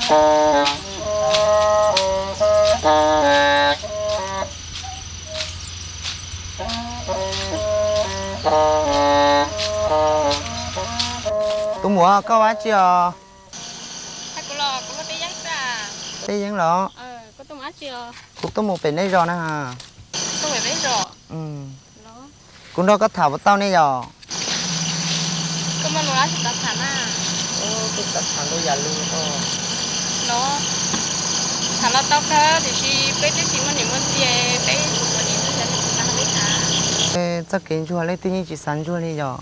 Tus muam, koj ua dab tsi os? Peb yeeb los? Kuv tuaj mus pem nej zos na. Kuv nrog koj tham puas tau ne yom? Txoj kev ntsuag leej twg yeej tsis xav ntsuag li yom?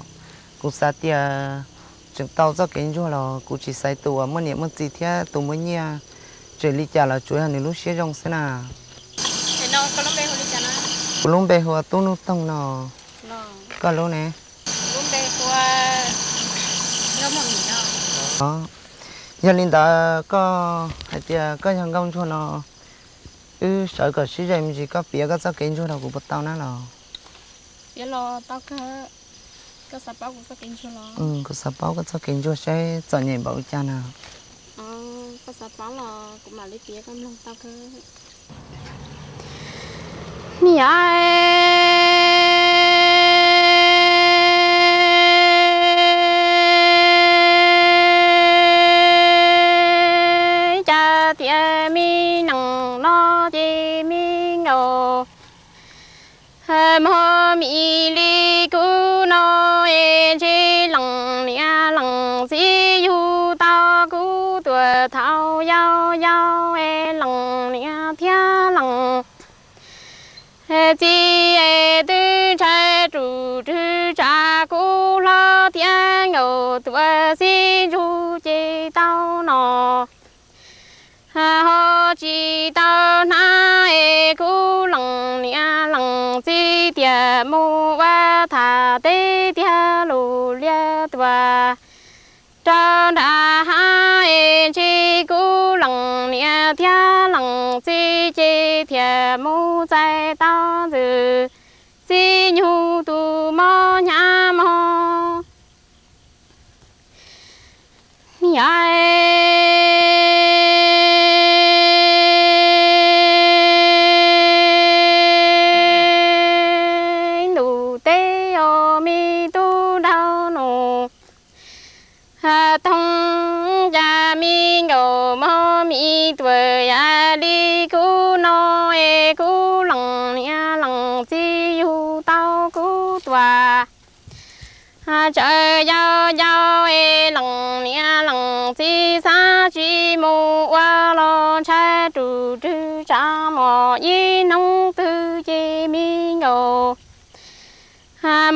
Kuv xav tias tseem tau txoj kev ntsuag los kuv tsis xaiv tus uas muaj niam muaj txiv thiab tus muaj nyiaj, tseem li cas los tsuav yog nws lub siab zoo xwb na. Kuv lub npe hu ua Tub Nuj Toog no. Koj lub ne? Yog li ntawd koj hais tias koj yog nkauj ntsuag no, wb sawv kom sib ze me ntsis, koj piav koj txoj kev ntsuag rau kuv puas tau na los? Kuv xav paub koj txoj kev ntsuag saib txom nyem npaum li cas na. Me nyuam, cas tias me nees no ces me nkaus mog, mi li kuv no es ntshe leej niam leej txiv yug tau kuv tuaj thaum yau yau es leej niam thiab leej txiv es twb ntshai ruj rwg tsa kuv hlo thiab nkaus tuaj xib ntsug ces tau no. Ho tsis tau hnab es kuv leej niam leej txiv tiag mus ua tham teb tiag lus liab tuaj rau nram hav es ntshe kuv leej niam thiab leej txiv ces thiaj mus txais tau ntxwg txiv nyug tus mob hnyav mog. Yog ntuj teb os, me tub nraug nus toog, cas me nkaus mog mi tuaj yam li kuv no es kuv leej niam leej txiv yug tau kuv tuaj tsawv yau yau es leej niam leej txiv xav tsis mus ua los ntshai ruj rwg tsa mog ib hnub twg ces me nkaus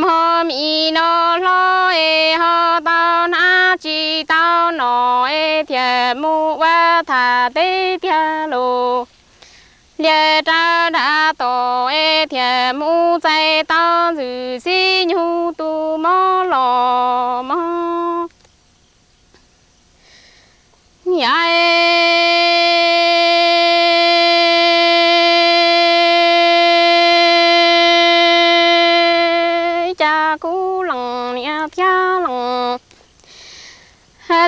mog mi no hlob es ho tau hnab tsis tau no es thiaj mus ua tham teb tiag lus liab rau nram tod es thiaj mus txais tau ntxwg xib nyug tus mob los mog. Yog cas kuv leej niam thiab leej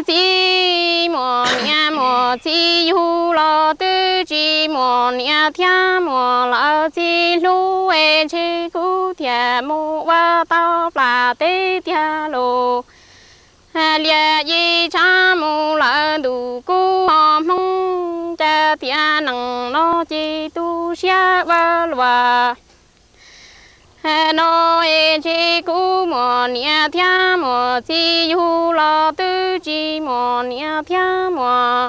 txiv, muaj niam muaj txiv yug los twb tsis muaj niam thiab muaj lawv txiv hlub es ntshe kuv thiaj mus ua tau plam teb tiag lus liab ib tshav mus lawm ntuj kub hmo hmoov, cas tias neeg no ces tu siab ua luaj no es ntshe kuv muaj niam thiab muaj txiv yug los twb tsis muaj niam thiab muaj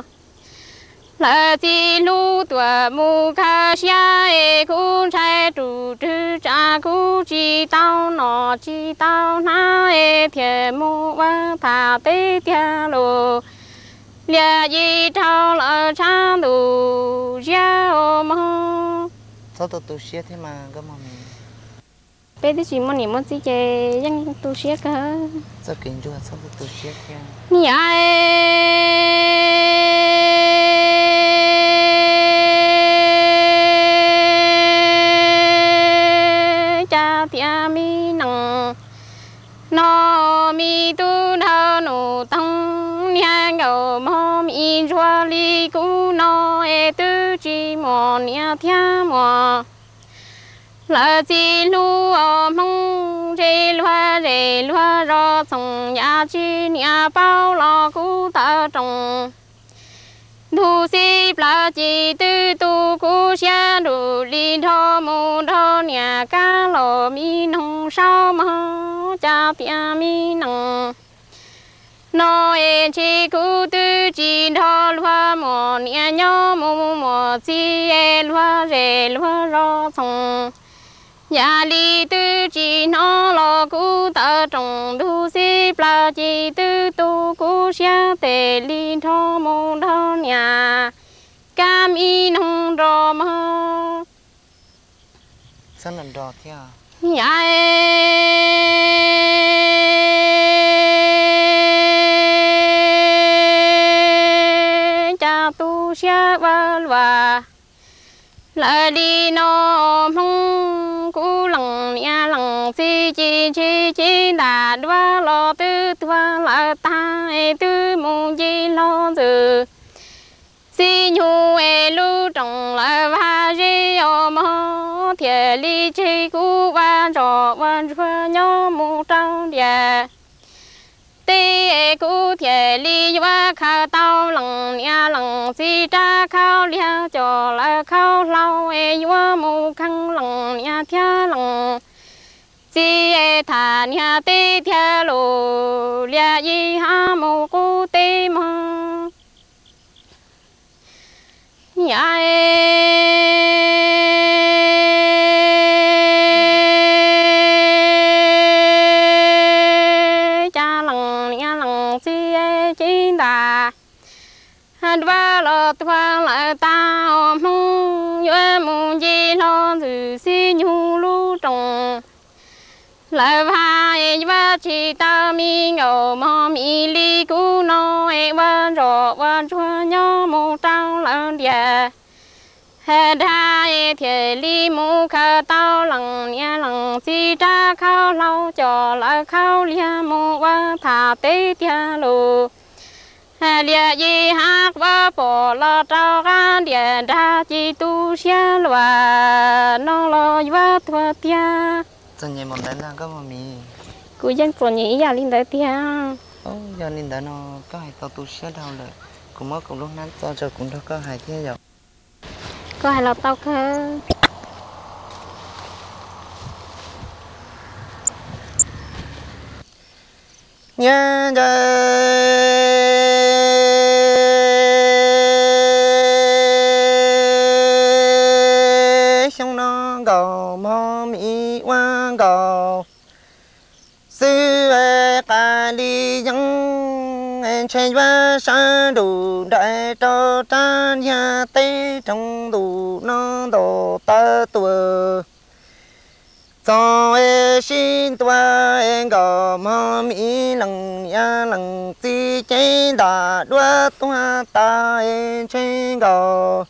lawv txiv hlub tuaj mus khaws siab es kuv ntshai ruj rwg tsa kuv tsis tau no tsis tau hnab es thiaj mus ua tham teb tiag lus liab ib rau lawm tshav ntuj ziab os mog. Txhob tu tu siab thiab mas nkauj mog mi. Peb twb tsis muaj niam muaj txiv ces yeej tu siab kawg. Txoj kev ntsuag txhob tu tu siab thiab. Yog cas tias me nees no, me tub nraug nus toog, niag nkaus mog mi ntsuag li kuv no es twb tsis muaj niam thiab muaj lawv txiv hlub os Hmoob, ntshe luag zej luag zos txhoov yam tsis niam paub los kuv tawm roos. Ntuj xib plaws ci twb tu kuv siab nrug li nrho mus nrog niam kab los mi noog saub mog, cas tias mi nees no es ntshe kuv twb tsis nrog luag muaj niam nyob mus muaj txiv es luag zej luag zos txhoov yam li twb tsis hnov los kuv tawm roos. Ntuj xib plaws ci twb tu kuv siab tes li nrho mus nrog niam kab mi noog nrog mog. Yam cas tu siab ua luaj lawm li no Hmoob, kuv lees niam lees txiv ci ntshe cev ntam duab los twb tuag lawm tag es twb mus ncig hlo ntxwg xib nyug es lub roos lawv vaj zeb os mog, thiaj li tseg kuv ua ntsoj ua ntsuag nyob mus rau ntiaj teb es kuv thiaj li yuav khaws tau lees niam lees txiv rab khaub liag coj lawv khaub hlau es yuav mus kheej lees niam thiab lees txiv es tham niam teb tiag lus liaj yim hab mus qub teb mog. Yam cas lees niam lees txiv cev ntam duab los tuag lawm tag os Hmoob, yuav mus ncig hlo ntxwg xib nyug lub roos lawv vaj es yuav tsis tau mi nkaus mog, mi li kuv no es ua ntsoj ua ntsuag nyob mus rau lawm ntiaj teb es thiaj li mus khaws tau lees niam lees txiv rab khaub hlau coj lawv khaub liag mus ua tham teb tiag lus liaj yim hab ua pom los rau qab ntiaj nrag ci tu siab luaj no los yuav tuag tiag. Kuv yeej txom nyem ib yam li ntawd tiag. Yog li ntawd no koj hais tau tu siab dhau lawm, kuv muab kuv lub hnab txo rau kuv nrog koj hais thiab yom. Koj hais los tau kawg. Nyob ntawm xyoo no nkaus mog mi ua nkaus xwb, qas li yeeb ntshe yuav sawv nruj nraim rau rab niag teb roob ntuj no ntaus taw tuaj. Txog es sib ntua es nkaus mog mi lees niam lees txiv cev ntam duab tuag tas es ntshe nkaus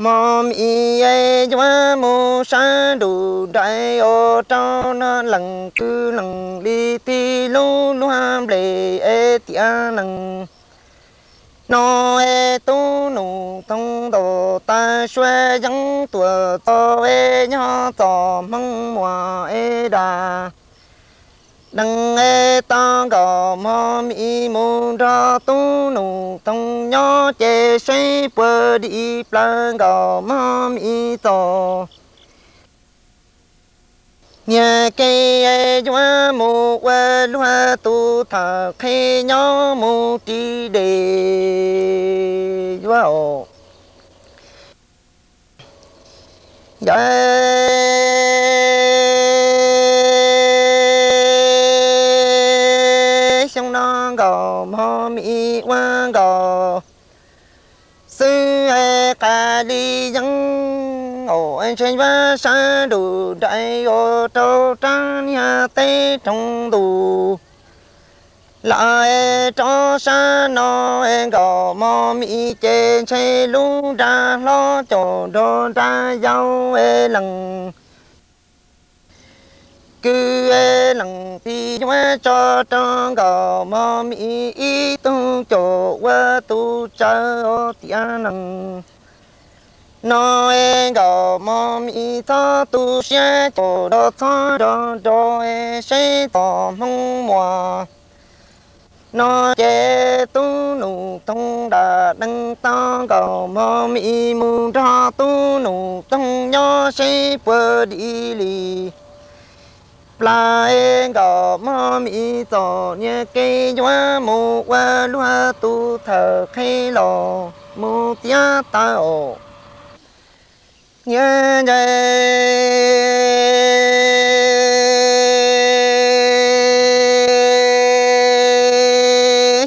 mog mi es yuav mus sawv nruj nraim os rau no lees kwv lees li tig lub luag nplej es tiav lees no es tub nus thoob ntaus taw sua yeeb tuaj txog es nyob txoj hmoo muaj es dag dees es tau nkaus mog mi mus nrog tub nus thoob nyob ces seb puas dim plaws nkaus mog mi txoj niag kev es yuav mus ua luag tus thawj qheb nyob mus ris dej yuav os. Yog xyoo no nkaus mog mi ua nkaus xwb es qas li yeeb os ntshe yuav sawv nruj nraim os rau rab niag teb roob ntuj lawm es rov sab no es nkaus mog mi ces ntshe lub nra hlob caum nrog nra yau es lees kwv es lees tij yuav tso rau nkaus mog mi ib tug caum ua tus tsawv tiav nees. No es nkauj mog mi txhob tu siab caum rau txhob rau rau es seb txoj hmoo muas. No ces tub nus toog dam dees tau nkauj mog mi mus nrog tub nus toog nyob seb puas dim li. Plas es nkauj mog mi txom niag kev yuav mus ua luag tus thawj qhe los mus txiav taws os. Niag nce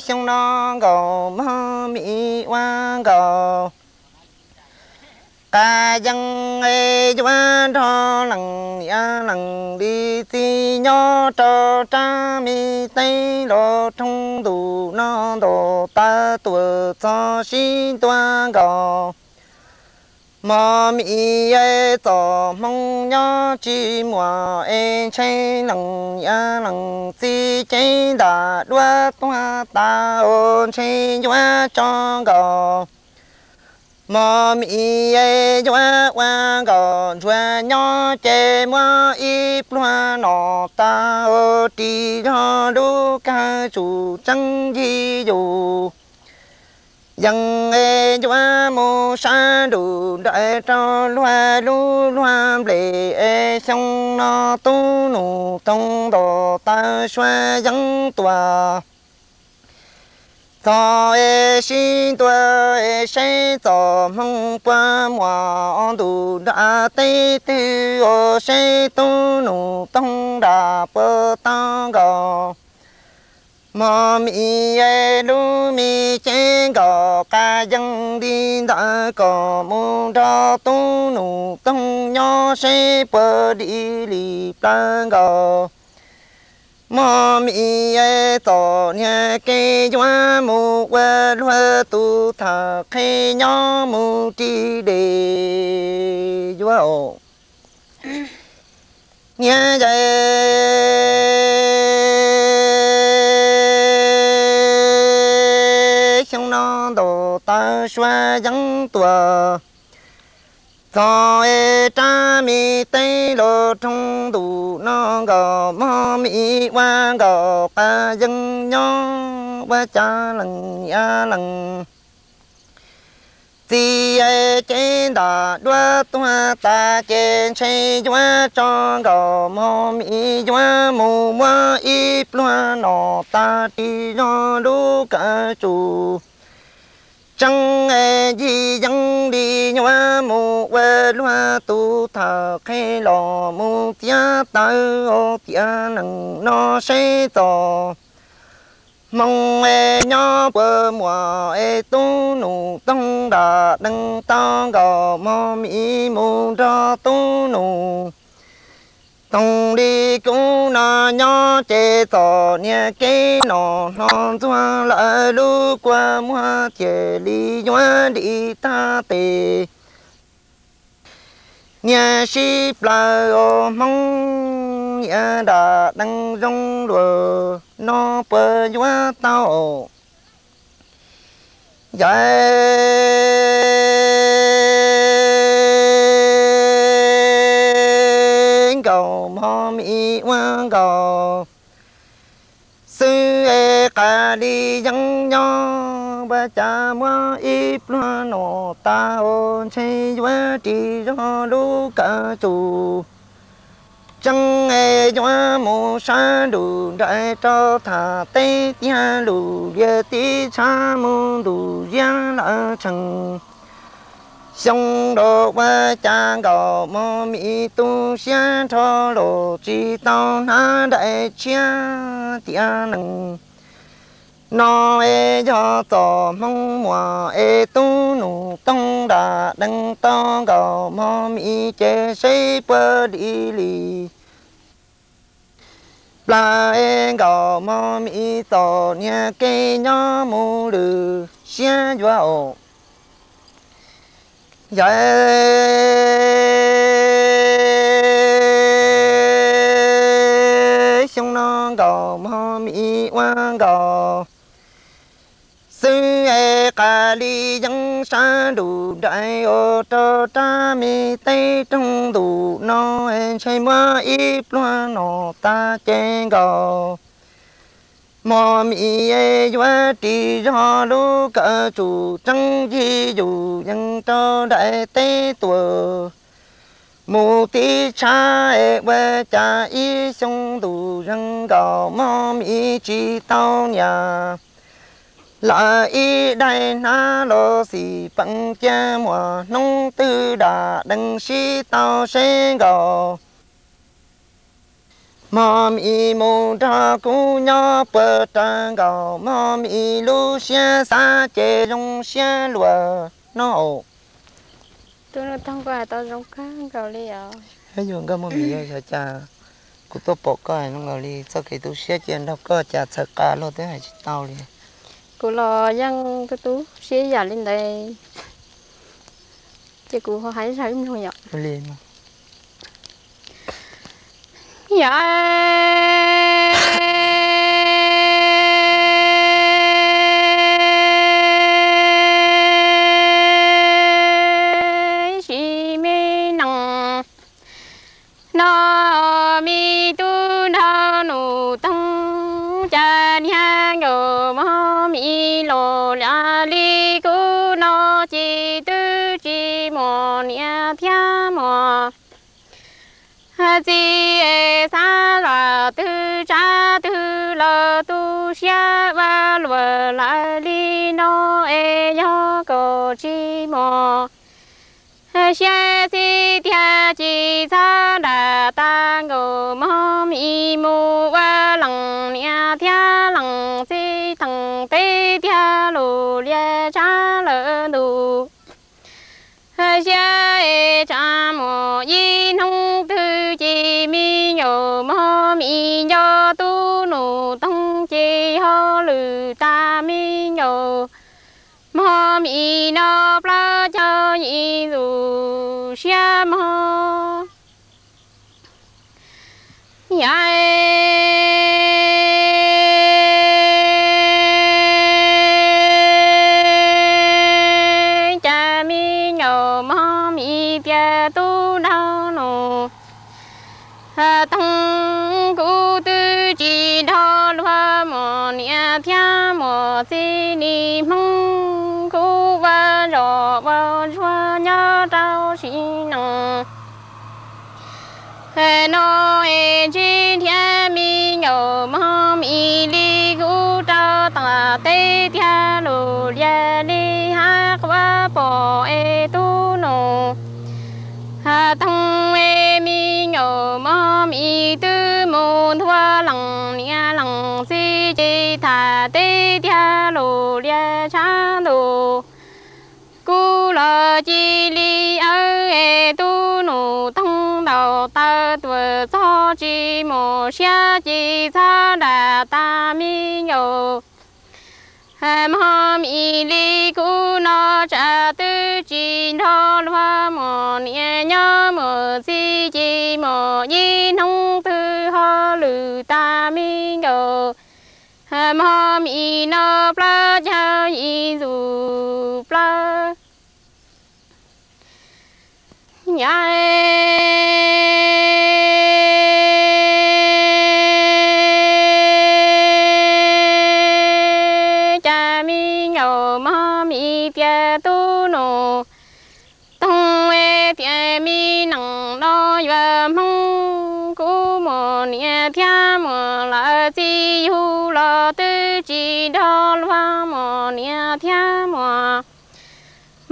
xyoo no nkauj mog mi ua nkauj qas yees es yuav nrog leej niam leej txiv nyob rau rab me teb los roob ntuj no ntuj taw tuaj txog sib ntua nkauj mog mi es txoj hmoo nyob tsis muaj es ntshe leej niam leej txiv cev ntam duab tuag tas ua ntshe yuav tso nkauj mog mi es yuav ua nkauj ntsuag nyob ces muab ib pluag no tas ua ris zog lub kawg tsum tseeb yig yus. Yees es yuav mus sab ntuj nraim rau luag lub luag nplej es xyoo no tub nus toog nto taw sua yeeb tuaj txog es sib ntua es seb txoj hmoo puas muaj ntuj nram teb twg os, seb tub nus toog nram puas tau nkauj mog mi es lub me cev nkauj qas yees li ntawd kom mus nrog tub nus toog nyob seb puas dim li plaws nkauj mog mi es txom niag kev yuav mus ua luag tus thawj qhe nyob mus ris dej yuav os. Niag nce xyoo no nto taw sua yeeb tuaj txog es rab me teb los roob ntuj no nkauj mog mi ua nkauj qas yees nyob ua cas leej niam leej txiv es cev ntam duab tuag tas ces ntshe yuav tso nkauj mog mi yuav mus muab ib pluag no tas ris zog lub kawg tsum tseeb es yig yeeb li yuav mus ua luag tus thawj qhe los mus txiav taws tiav nees no seb txoj hmoo es nyob puas muaj es tub nus toog dam dees tau nkauj mog mi mus nrog tub nus toog li kuv no nyob ces txom niag kev no hno ntxuag lawm lub kua muag thiaj li yuav dim tag tes. Niag sib plaws os hmoob niag dam dees zoo luag no puas yuav tau os. Yawm nkauj mog mi ua nkauj xwb es qas li yeeb nyob ua cas muab ib pluag no tas ua ntshe yuav ris zog lub kawg tsum tseeb es yuav mus sab ntuj nraim rau tham teb tiag lus liaj tib tshav mus ntuj ziab lawm tsees. Xyoo rau ua cas nkauj mog mi tu siab nrho los tsis tau hnav daim tshiab tiav nees. No es yog txoj hmoo muaj es tub nus toog dam dees tau nkauj mog mi ces seb puas dim li. Plas es nkauj mog mi txom niag kev nyob mus lwm siab yuav os. Yawm xyoo no nkauj mog mi ua nkauj li yeeb sab ntuj nraim ua rau rab me teb roog ntuj no, ntshe muab ib pluag no tag ces nkaus. Mog mim yuav ris zog lub kawm tsum tseeb yig yus yees rau daim teb tuaj. Mus tib tshab es ua cas ib xyoo ntuj zeeg nkaus mog mim tsis tau niam. Lawv ib daim hnab los xim peem cia muaj hnub twg dam dees sib tau seb nkaus. Mog mim mus nrog kuv nyob puas raws nkaus mog mim lub siab xav ces zoo siab luaj no. Tub Nuj Toog, koj hais tau zoo kawg nkaus li os. Yuav nkauj mog mim, yog cas kuv tuaj pom koj zoo nkaus li txoj kev tu siab cia nrog koj cas txhawv qa luaj twb hais tsis tau li. Kuv los yeej tu tu siab yam li ntawd, ces kuv hais zaj ib mloog yom. Yog ib sim me neej no, me tub nraug Nuj Toog, cas niag nkauj mog mim los lias li kuv no ces twb tsis muaj niam thiab muaj txiv, xav zam twg tsav twg los tu siab ua luaj lawm li no es yog koj tsis muaj siab txib tiag ces txhob nram tas nkauj mog mim mus ua leej niam thiab leej txiv theej teb tiag lus lias tsav lawm ntuj. Siab es tsav muaj ib hnub twg ces me nkauj mog mim nco tub Nuj Toog ces ho lwm tag me nkauj mog mim no plaub caug yim ntxuj siab mog. Yog cas me nkauj mog mim tias tub nraug Nuj Toog, kuv twb tsis nrog luag muaj niam thiab muaj txiv li Hmoob, kuv ua zos ua tsuag nyob rau sim neej no es ntsib nrhiav me nkauj mog mim li kuv rau tom teb tiag lus lias li hab quav pom es tub Nuj Toog es me nkauj mog mim twb mus nthua leej niam leej txiv ces tham teb tiag lus lias tshab ntuj. Kuv los cia li awb es tub Nuj Toog ntaus taw tuaj txog tsis muaj siab ces txhob nram tas me nkauj mog mim li kuv no tsam twb tsis nrog luag muaj niam nyob muaj txiv ces muaj ib hnub twg ho lwm tas me nkauj mog mim no plaub caug yim ntxuj plaub. Yog cas me nkauj mog mim tias tub Nuj Toog, tias me neej no yuav Hmoob, kuv muaj niam thiab muaj lawv txiv yug los twb tsis nrog luag muaj niam thiab muaj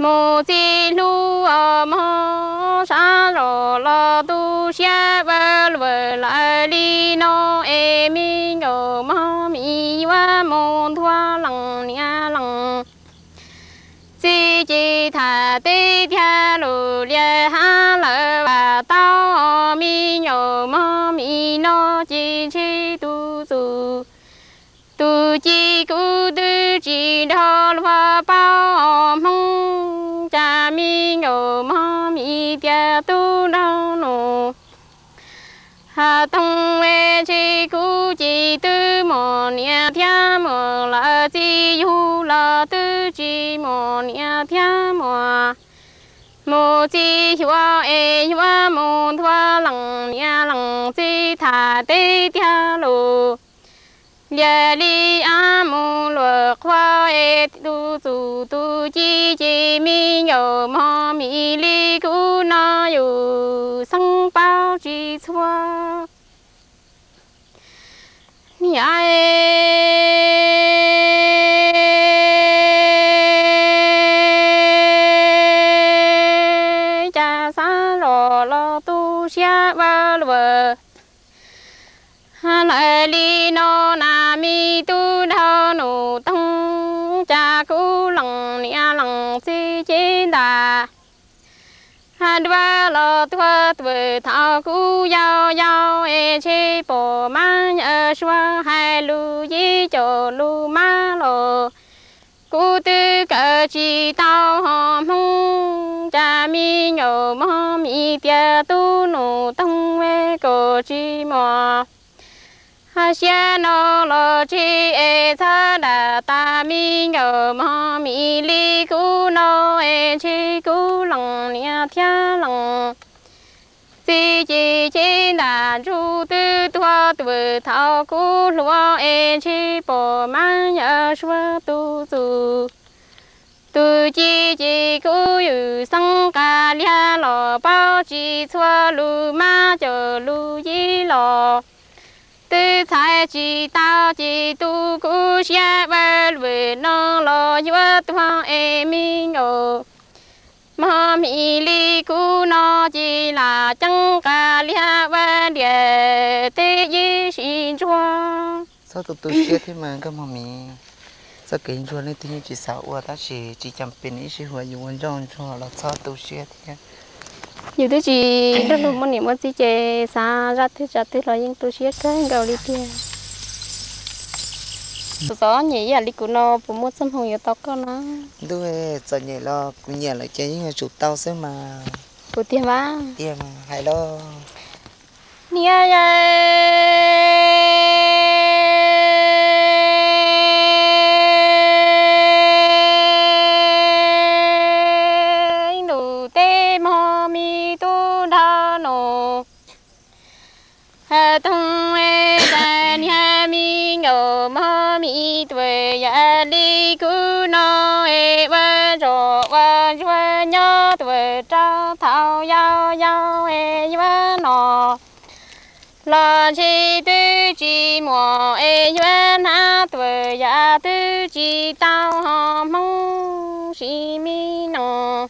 mus txiv hlub os mog, sab zos los tu siab ua luaj lawm li no es me nkauj mog mim yuav mus nthua leej niam leej txiv ces tham teb tiag lus lias hab lawm vam tau os me nkauj mog mim no ces ntshe tus txuj tus ci kuv twb tsis nrog luag paub os Hmoob, cas me nkauj mog mim tias tub nraug Nuj Toog, ntshe kuv ces twb muaj niam thiab muaj lawv Txiv yug los twb tsis muaj niam thiab muam, mus txiv xyuas es yuav mus nthua leej niam leej txiv tham teb tiag lus. Yog li ab mus luag qhua es tus txuj tus ci ces me nyuam mog Mim li kuv no yus xeeb paub tsis txhua. Niam cas xav zoj los tu siab ua luaj, lawv li no na me tub nraug Nus Toog, cas kuv leej niam leej txiv cev ntas dua los tuag tuaj thaum kuv yau yau es ntshe pom mab yawm suav hais lus yib caum lus mab los kuv twb kawm tsis tau ho Hmoob, cas me nyuam mog Mim tias tub Nus Toog es kom tsis muaj siab no los tsis es txhob dam tas me nyuam mog Mim li kuv no es ntshe kuv leej niam thiab leej txiv ces cev ntas ntsuj twb tuag tuaj thaum kuv hluas es ntshe pom mab yawm suav tus txuj tus ci ces kuv yus xeeb qas liag los paub tsis txhua lus mab caum lus yib los twb txhais tsis tau ces tu kuv siab ua luaj no los yuav tuag es me nyuam mog Mim li kuv no ces lam ceeb qas liag ua ntiam teb yib sib ntsuag. Txhob tu tu siab thiab mas nkauj mog Mim. Txoj kev ntsuag leej twg yeej tsis xav ua tab sis tsis cam pes nws ib sij huam yus ua ncauj ntsuag los txhob tu siab thiab. Yus twb tsis nrog luag muaj niam muaj txiv ces xav zaj twg tsav twg los yeej tu siab kawg nkaus li tiag. Tus txom nyem ib yam li kuv no puas muaj txoj hmoo yuav tau koj na? Ntuj, txom nyem los kuv nyiam lawm ces yeej yuav tsum tau xwb mas. Puas tiag mas? Tiag mas hais los. Niam yawm, ntuj teb mog me tub nraug Nus Toog, cas niag me nyuam mog Mim tuaj yam li kuv no es ua zoj ua ntsuag nyob tuaj rau thaum yau yau es yuav no los ntshe twb tsis muaj es yuav hnav tuaj yam twb tsis tau ho Hmoob sim me noog.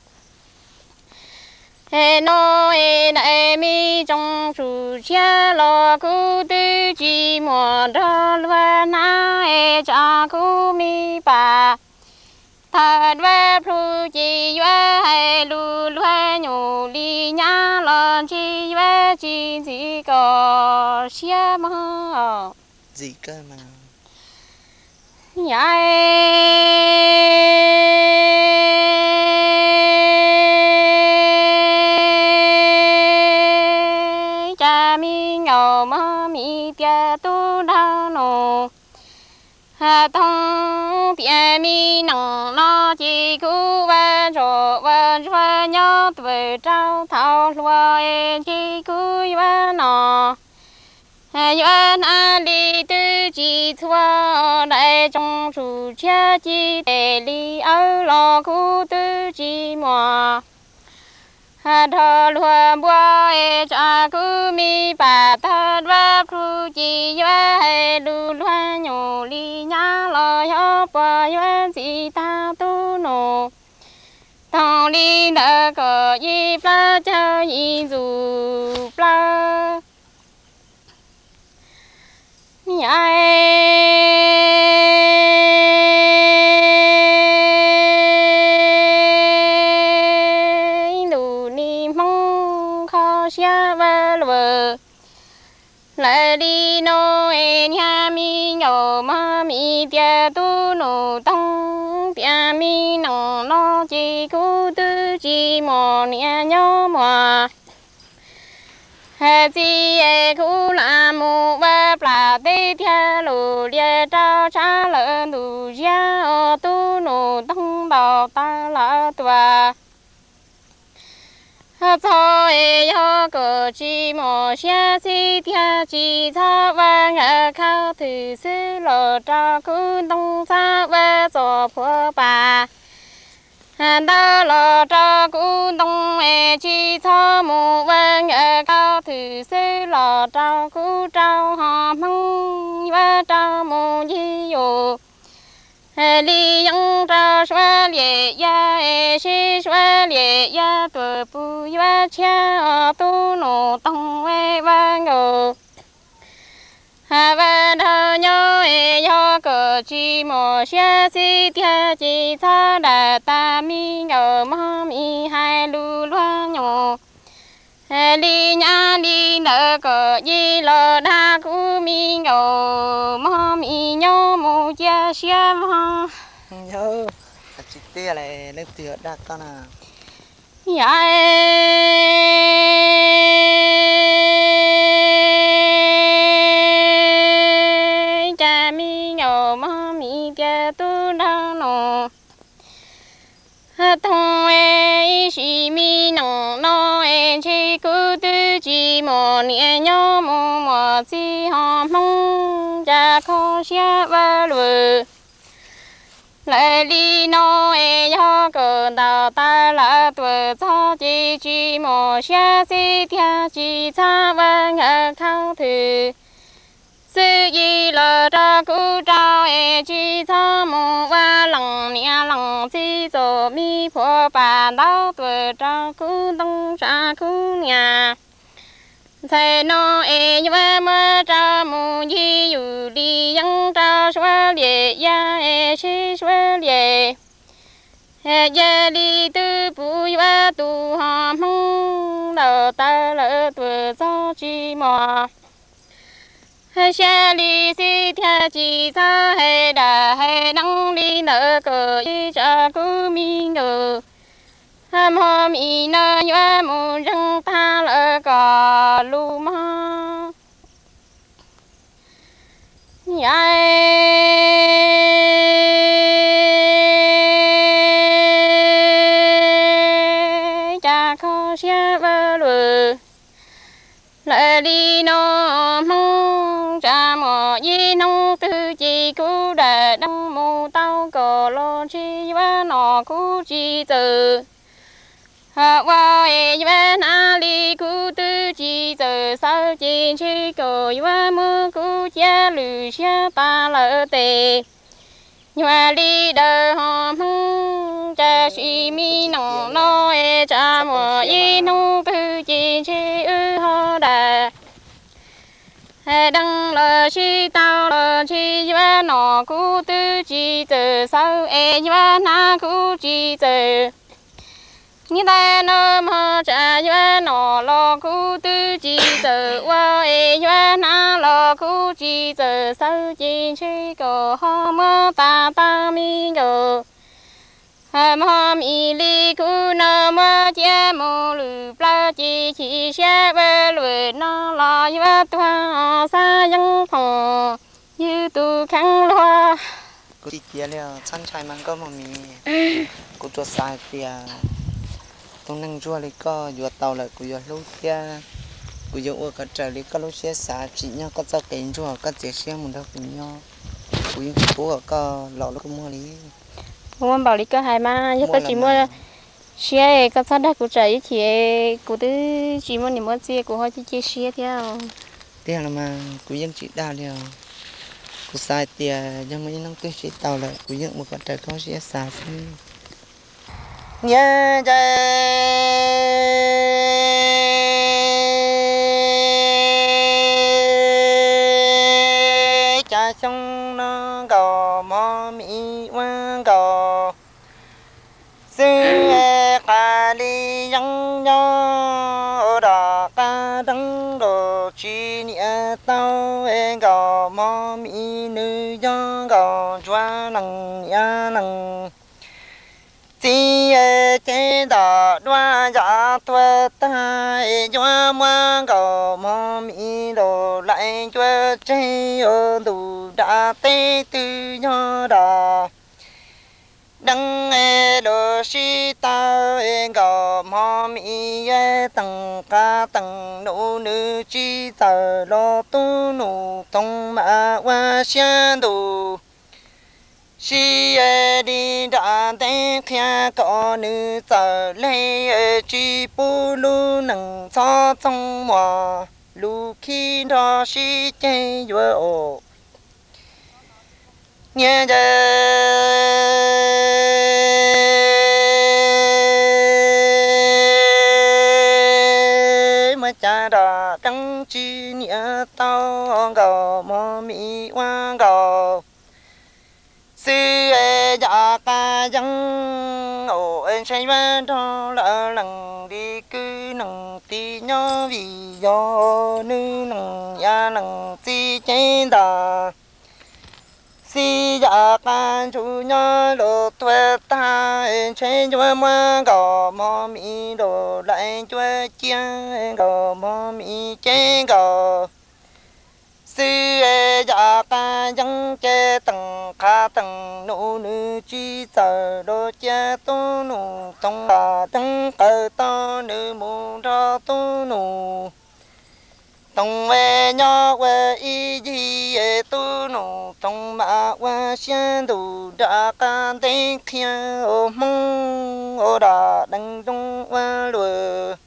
Es no es daim me tsoos tsum tshiab los kuv twb tsis muaj nrog luag hnav es tsam kuv me pas tawg duab plhu ces yuav hais lus luag nyuj li nyab los ntshe yuav tsis ntxim kom siab mog. Ntxim kawg mas. Yam cas me nyuam mog Mim tias tub nraug Nus Toog, tias me neej no ces kuv ua zoj ua ntsuag nyob tuaj rau thaum hluas es ntshe kuv yuav no yuav hnav li twb tsis txhua, daim tsoos tsum tshiab ci tes li awb los kuv twb tsis muaj nrog luag npua es tsam kuv me pas tawg duab plhu ces yuav hais lus luag nyuj li nyab los yog puas yuav ntxim tag tub Nus Toog li ntawd kom yim plab cawg yim ntxuj plawg. Yam ntuj nim Hmoob kho siab ua luaj. Lawv li no es niag me nyuam mog Mim tias tub Nus Toog, tias me neej no ces kuv twb tsis muaj niam nyob muaj Txiv es kuv lam mus ua plam teb thiab lus lias rau tshab lawm ntus ziab, tub nus toog ntaus taw lawm tuaj. Txog es yog kom tsis muaj siab xib tiag tsis txhob ua nkawd khaub thwm xwb los rau kuv ntoo txhob ua txoj phuam pas ntawd los rau kuv ntoo es tsis txhob mus ua nkawd khaub thwm xwb los rau kuv rau ho Hmoob yuav rau mus ncig yus li yeeb rau suav liam yaj es sib suav liam yaj tuam pus yuav tshiab os tub nus toog es ua nkaus ua nraug nyob es yog kom tsis muaj siab xib tiag tsis txhob dam tas me nkaus mog mi hais lus luag nyoos li nyab li ntawd kom yij los dag kuv me nkaus mog mi nyob mus cia siab mog. Tsis tiag, leej twg dag koj na? Yog cas me nkaus mog mi tias tub nraug nus toog es ib sim me nees no es ntshe kuv twb tsis muaj niam nyob mus muaj txiv ho Hmoob cas kho siab ua luaj lawm li no es yog kom ntaus taw lawm tuaj txog ces tsis muaj siab xib tiag tsis txhob ua nkawd khaub thwm xwb yij los rau kuv rau es tsis txhob mus ua leej niam leej txiv txoj me phuam pas ntawd tuaj rau kuv ntoo tsa kuv niam ntxhais no es yuav muab rau mus ncig yus li yeeb rau suav liam yaj es sib suav liam yaj li twb pus yuav tu ho Hmoob ntaus taw lawm tuaj txog tsis muaj siab li xib tiag tsis txhob hais dab hais deev li ntawd kom yij tsa kuv me nkaus mog mi no yuav mus ntseeg tag lawm kom lus mog. Cas kho siab ua luaj lawm li no Hmoob tsa muaj ib hnub twg ces kuv dam dee mus tau kom los tsis yuav no kuv tsis txawj ua es yuav hnav li kuv twb tsis txawj xav ces ntshe kom yuav muab kuv cia lwm siab tas lawm tes yuav li daws ho Hmoob cas sis me nees no es tsa muaj ib hnub twg ces ntshe wb ho dam dees los sib tau los ntshe yuav no kuv twb tsis txawj xav es yuav hnav kuv tsis txawj niam tais no mog tsa yuav no los kuv twb tsis txawj ua es yuav hnav los kuv tsis txawj xav ces ntshe kom ho muab tas tag me nkaus mog mi li kuv no muab cia mus lwm plaws ces chim siab ua luaj no los yuav tuag xav yeeb phoom yus tus kheev luag. Kuv tsis cia li txhob ntshai mas nkauj mog mi. Kuv tsuas xav hais tias tus neeg ntsuag li koj yuav tau lawm kuv yuav hlub thiab kuv yuav ua kom raws li koj lub siab xav, tsim nyog koj txoj kev ntsuag koj txiav siab mus nrog kuv nyob. Kuv yeej tsis pub kom koj lom lub kua muag li. Ua npaum li koj hais mas yog koj tsis muaj siab koj txhob dag kuv tsam ib chim kuv twb tsis muaj niam muaj txiv kuv ho cia cia siab thiab. Tiag los mas kuv yeej tsis dag li os. Kuv xav hais tias yog muaj ib hnub twg sib tau lawm kuv yeej ua kom raws koj siab xav xwb. Niam ntxawm cas xyoo no nkaus mog mi ua nkaus xwb, qas li yeeb nyob ua dog qas deev nkaus tsis niam tau nkaus mog mi nws yog nkaus ntsuag nees niam nees txiv ces ntom duaj yam tuag tag es yuav muab nkaus mog mi los laim cuab tseg ua ntu nram teb twg yog dam deev es los sib tau es nkaus mog mi teem qab teem num nws tsis txawm los tub nus toog mam ua siab ntus sib li nram ntej qhia kom nws txawm leeg tsis pub lub neej txhob txoog muas lus khib nrog sib ceg yuav os. Niam yawg, muab cas dam deev tsis niam tau nkaus mog mi ua nkaus xwb es yam qab yeeb os, ntshe yuav nrog lawv lees li kwv nees tij nyob vim yog nws nees yam nees txij cev ntag. Xij yam qab ntsuj nyob los tuag tag, ntshe yuav muab nkaus mog mi los laim cuab cia nkaus mog mi cev nkaus xwb es yam qab yeeb ces teem qab teem num nws tsis txawm los cia tub nus toog dam deev qawm tau nws mus nrog tub nus toog es nyob ua ib yig es tub nus toog mam ua siab ntus nram qab ntej qhia ua hmoob ua dam deev zoo ua luag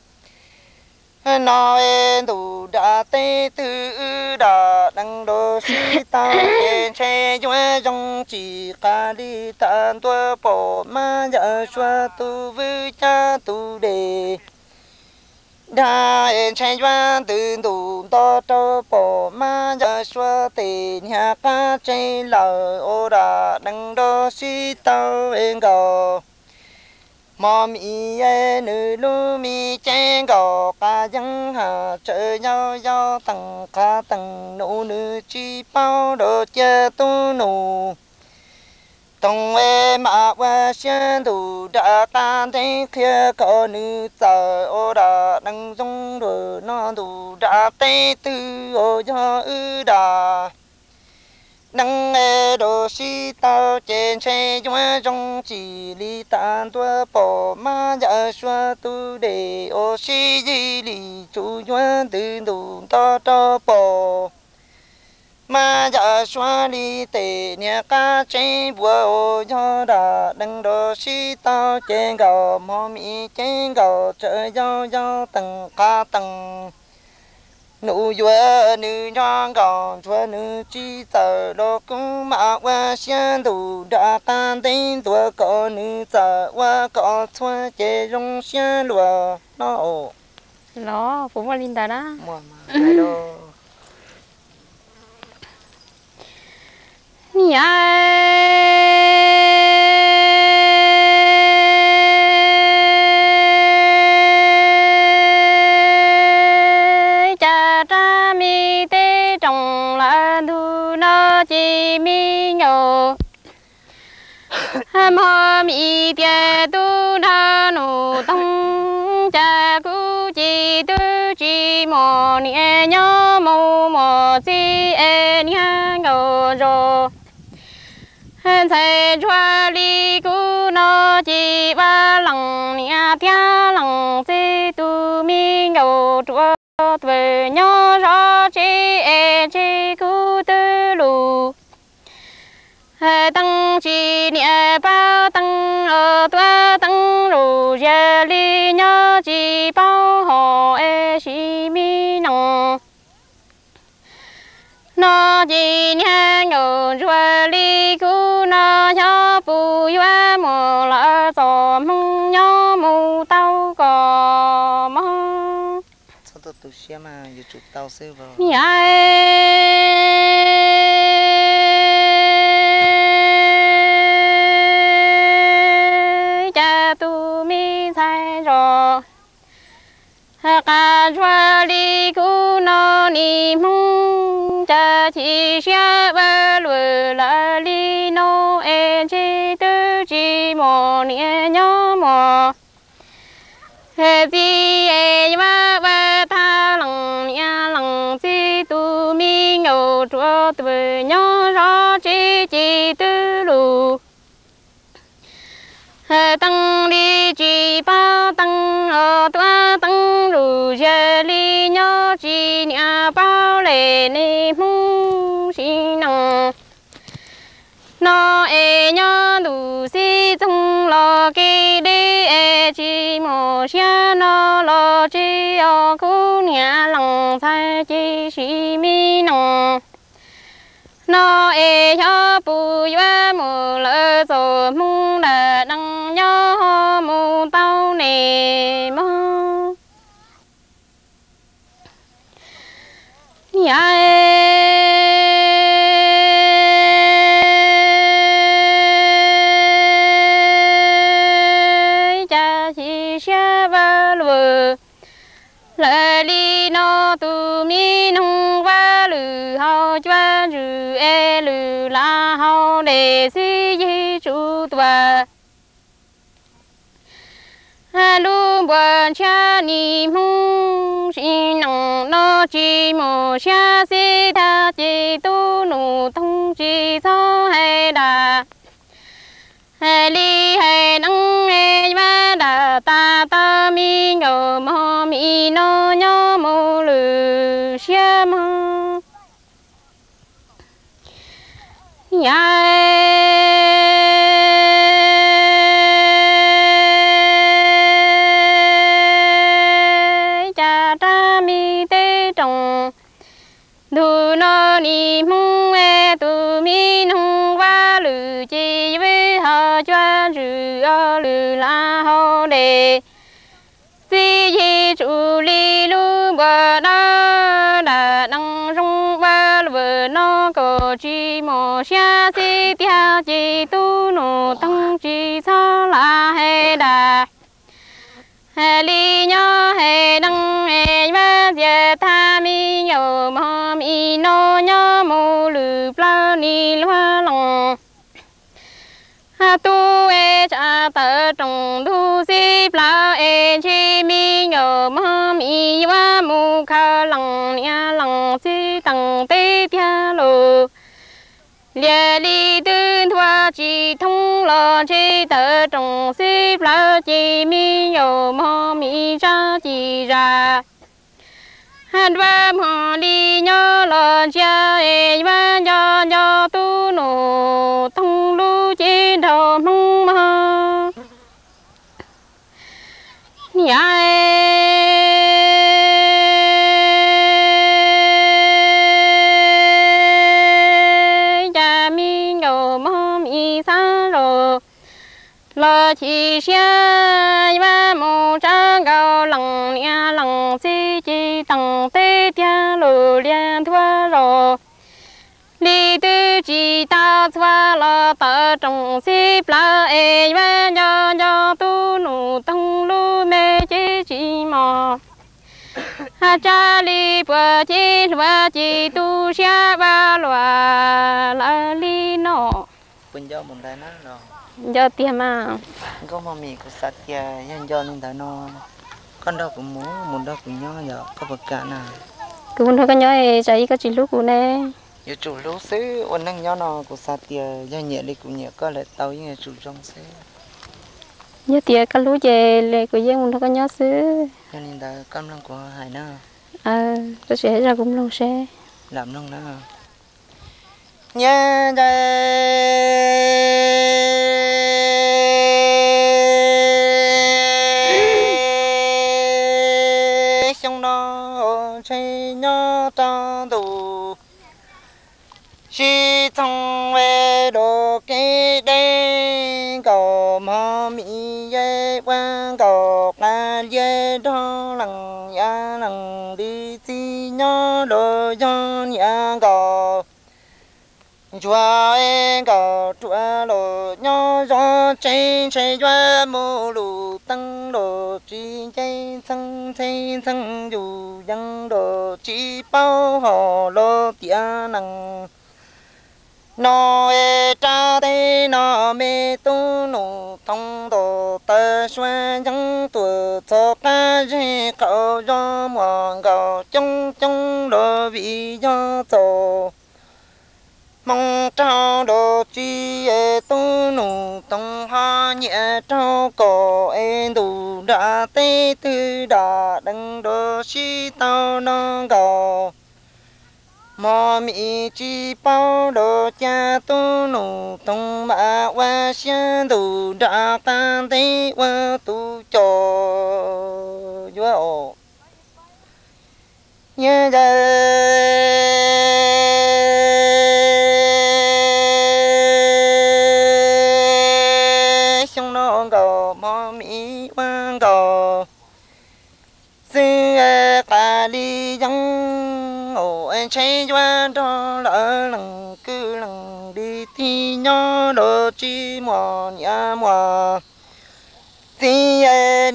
no es ntus nram teb twg wb dam deev los sib tau ces ntshe yuav zoo tsis qab li tas ntua pom mab yawm suav tus vwj cab tus dej dag es ntshe yuav ntws ntus nto rau pom mab yawm suav tes niag qab tseg lawm ua dam deev los sib tau es nkaus mog mi nws lub mi cev nkaus qab yeeb has tsawv yau yau teem qab teem num nws tsis paub los cia tub nus toog es mam ua siab ntus nram qab ntej qhia kom nws txawm ua dam deev zoo luag no ntus nram teb twg uas yog wb dam deev es los sib tau ces ntshe yuav zoo tsis li tas ntua pom mab yawm suav tus dej uas sib yig li tsum yuav ntws ntus nto rau pom mab yawm suav li tes niag qab tseg npua uas yog dam deev los sib tau ces nkaus mog mi cev nkaus tsawv yau yau teem qab teem num yuav nws nco nkaus ntsuag nws tsis txawm los kuv mam ua siab ntus nram qab ntej ntua kom nws txawm ua kom txhua ces zoo siab luag no os. Los puas muaj li ntawd na? Niam, cas rab me teb roos lawm ntug no ces me nkaus mog mi tias tub nrog nus toog, cas kuv ces twb tsis muaj niam nyob mus muaj txiv es niag nkaus zos ntxhais ntsuag li kuv no ces ua leej niam thiab leej txiv tus me nkaus ruam tuaj nyob zov tsev es ntsib kuv twb lus teeb tsis niam paub teeb, tuaj teeb lus zias li nyob tsis paub hom es sim me noog no ces niag nkaus ntsuag li kuv no xyov puas yuav muaj lawm txoj hmoo nyob mus tau kom mog. Niam, cas tus me ntxhais zos qab ntsuag li kuv no nim hmoob cas chim siab ua luaj lawm li no es ntsib twb tsis muaj niam nyob muaj Txiv es yuav ua tag leej niam leej txiv tus me nyuam ruam tus nyob zov tsev ces twb lus teeb li tsis paub teeb os, tuav teeb lus yawg li nyob tsis niam paub li nej Hmoob sim neej. No es nyob ntuj xib txoog los kev deb es tsis muaj siab no los tsis os, khub niam leej ntxhais ces sim me neej. No es xyov puas yuav mus lawm txoj hmoo dab neeg nyob ho mus tau ne mog. Niam, cas chim siab vaj lug lawm li no, tus me noog vaj lwm haus cuab ntsws es lwm lam haus dej xib yig tsum tuaj. Lub npuas ntshiab nim Hmoob sim neej no tsis muaj siab xib tag ces tub nus toog tsis txhob hais dab. Hais li hais neeb es yuav dab tas tau me nyuam mog mi no nyob mus lwm siab mog. Niam, cas rab me teb rooj ntug no nim Hmoob es tus me noog vaj lwm ces yuav haus cuab ntsws os lwm lam haus dej xib yig tsum li lub npuas dawb dab neeg zoo vaj lwm no kom tsis muaj siab xib tiag ces tub nus toog tsis txhob lam hais dab. Hais li nyob hais neeb es yuav txias tag me nyuam mog mi no nyob mus lwm plaws nim luag leej. Tub es tsa tawm rooj ntug xib plaws es ntshe me nyuam mog mi yuav mus khaws leej niam leej txiv teem teb tiag lauj. Liaj li twb ntuag tsis thoob los ntshe tawm rooj xib plaws ces me nyuam mog mi tsa ci zam. Nruab muag li nyob los ntsia es yuav nco nco tub nus toog lub cev nraug Hmoob mog. Niam, cas me nyuam mog mi xav zoj los chim siab yuav mus tsa nkaus leej niam leej txiv ci teem teb tiag lus liaj ntuag zoj. Li twb tsis tau txhua los tawm rooj xib plaws es yuav nco nco tub nus toog lub me cev tsis mos. Hais tsa li puas cev hluas ci tu siab vaj luam lawm li no. Puas nco mus ntawd na los? Nco tiag mas. Nkauj Hmoob Mim, kuv xav tias yog nco li ntawd no koj nrog kuv mus, mus nrog kuv nyob yog koj puas kam na? Kuv mus nrog koj nyob es tsam ib koj tsis hlub kuv ne. Yuav tsum hlub xwb, ua neej nyob no kuv xav tias yog nyiam li kuv nyiam koj lawm tau yeej yuav tsum zoo xwb. Yog tias koj hlub ces kuv yeej mus nrog koj nyob xwb. Yog li ntawd koj mloog kuv hais na. Koj sim hais zaj kuv mloog seb. Lam mloog na. Niam ntxawm, xyoo no ntshe nyob rau ntuj sib txoog ve dua kev deb nkaus, mog mi yej ua nkaus qab liaj nrog leej niam leej li txiv nyob los yog niam nkaus ntsuag es nkaus ruam los nyob zov tsev ntshe yuav mus lus teeb los tsis nce ntxhee, ntxhee ntxhee yus yees los tsis paub hom los tiav neeg. No es rab teb no me tub nus thoob ntos taw suab yeeb tuam txog qab zej qaum zos muaj nkaus coob coob los vim yog txaus hmoo raug los tsis es tub Nus Toog ho nyiam raug kom es ntuj nram teb twg dam dees los sib tau no nkaus. Mos Mim tsis paub los cas tub Nus Toog mam ua siab ntuj nram qab teb ua tus coj yuav os. Nyiaj yawg, xyoo no nkaus Mos Mim ua nkaus xwb, qas li yeeb os, ntshe yuav nrog lawv lees kwj lees tij nyob los tsis muaj niam muaj txiv,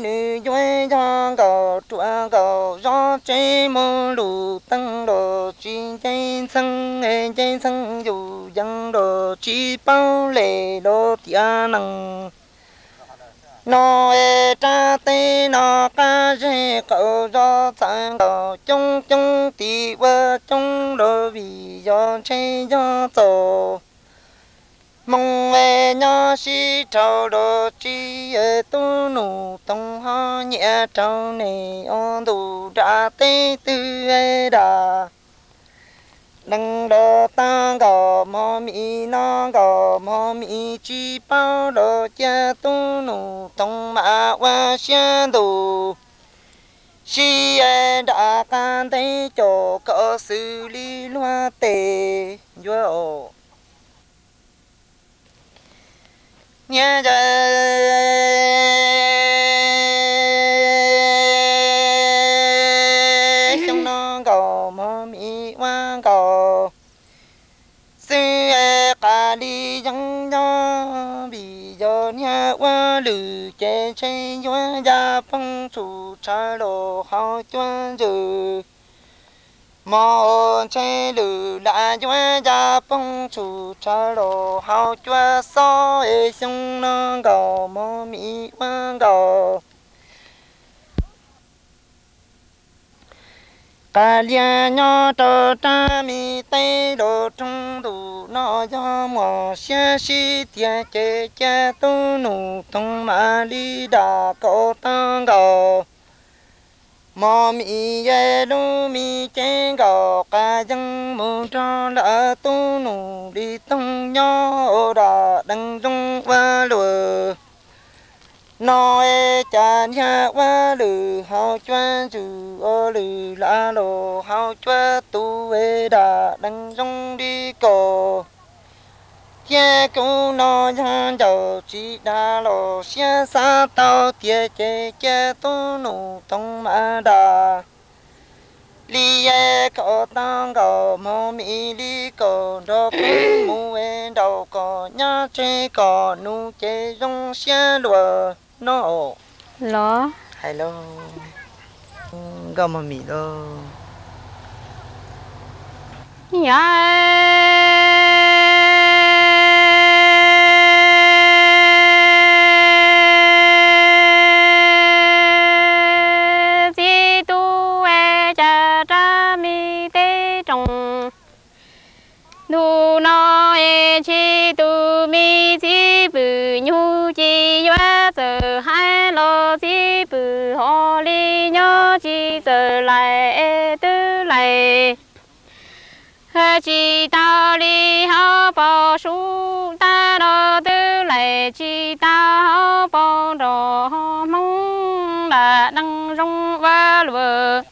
nws yuav yog nkaus ruam nkaus zov tsev mus lus teej los tsis nce ntxhee, nce ntxhee yus yees los tsis paub lem los tiav nees. No es rab teb no qab zej qaum zos txawv nkaus coob coob tim ua coob los vim yog ntshe yog txaus hmoo es nyob sib raug los tsis es tub Nus Toog ho nyiam raug ne os, ntuj nram teb twg es dam dees los tau nkaus Mos Mim no nkaus Mos Mim tsis paub los cia tub Nus Toog mam ua siab ntuj sib es nram qab teb coj kom xws li luag tes yuav os. Nyiaj yawg, xyoo no nkaus Mos Mim ua nkaus xwb, qas li yeeb nyob vim yog niag ua lwm ces ntshe yuav ya poob tshum tshav los hauv cuab ntsws. Mos ntshe lwm lam yuav ya poob tshum tshav los hauv cuab xob es xyoo no nkaus Mos Mim ua nkaus qas liag nyob rau rab me teb los roob ntuj no yog muaj siab sib tiag ces cia tub Nus Toog mam li dam kom tau nkaus Mos Mim es lub me cev nkaus qas yeeb mus nrog lawv tub Nus li Toog nyob ua dam dees zoo ua luaj. No es cas niag ua lwm hauv cuab ntsws ua lwm lam los hauv cuab tus es dam dees zoo li kaus. Thiab kuv no yog ncaus tsis dag los siab xav tau tiag ces cia tub Nus Toog mam dag li es kom tau nkaus Mos Mim li kom nrog kuv mus es nraum kom nyob tseg kom nus ces zoo siab luaj no los hais los nkauj Mos Mim los. Yog txiv tub es cas rab me teb roos ntu no es tsis tus me txiv pwm nyuj ci yuav txawm hais los txiv pwm ho li nyob tsis txawm lais es twb lais tsis tau li hauv paus sub tag los twb lais tsis tau hauv paus nrog hmoob lam dees zoo ua luaj.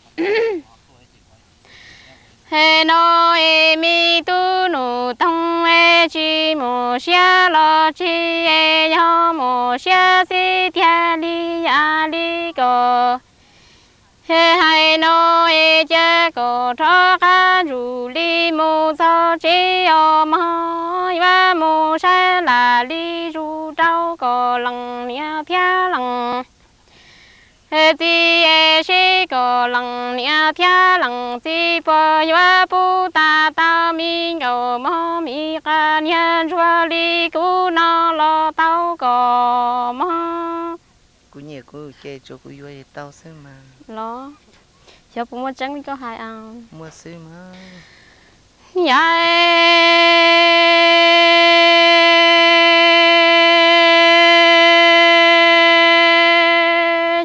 He no es me tub Nus Toog es tsis mus siab los tsis es yog mus siab xib tiag li yam li kom he hais no es cia kom rov qab ntsum li mus txog tsev os mog, yuav mus saib lam li zus rau kom lees niam thiab lees txiv es seb kom lees niam thiab lees txiv puas yuav pub tas tau me nkauj mog me qas niag ntsuag li kuv no los tau kom mog. Ces kuv ces tsuas kuv yuav tau xwb mas. Los, xyov puas muaj tseeb li koj hais a. Muaj xwb mas. Yog